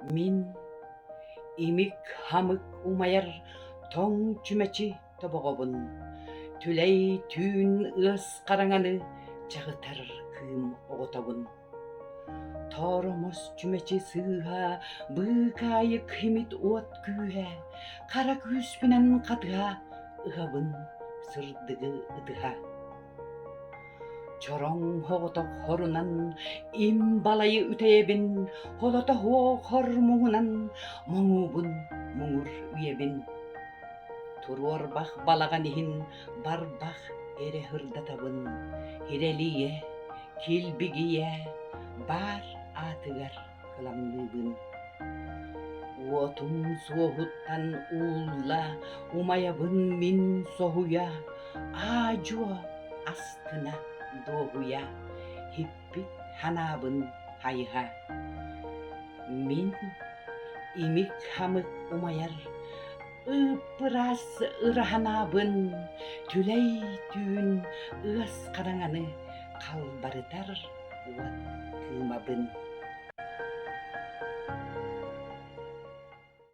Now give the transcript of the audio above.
Мин имик-хамык умайар тоҥ чүмэчи тобоҕобун, түлэй түүн ыас хараҥаны чаҕытар кыым оҕотобун. Тооромос чүмэчи сыыһа, быыкаайык химит уот күүһэ, хара күүспүнэн хатыһа ыһабын сырдыгы ытыһа. Чороҥ соҕотох хорунан им балайы үтэйэбин, холото суох хор муҥунан моҥуубун муҥур үйэбин. Туруорбах балаҕан иһин барбах эрэ сырдатабын, ирэлийэ, килбигийэ баар аатыгар кыламныыбын. Уотум суоһуттан уулла, умайабын мин соһуйа, аа-дьуо астына дуоһуйа, һиппит санаабын хайыһа. Мин имик-хамык умайар ып-ыраас ыра санаабын түлэй түүн ыас хараҥаны халбарытар уот кыымабын.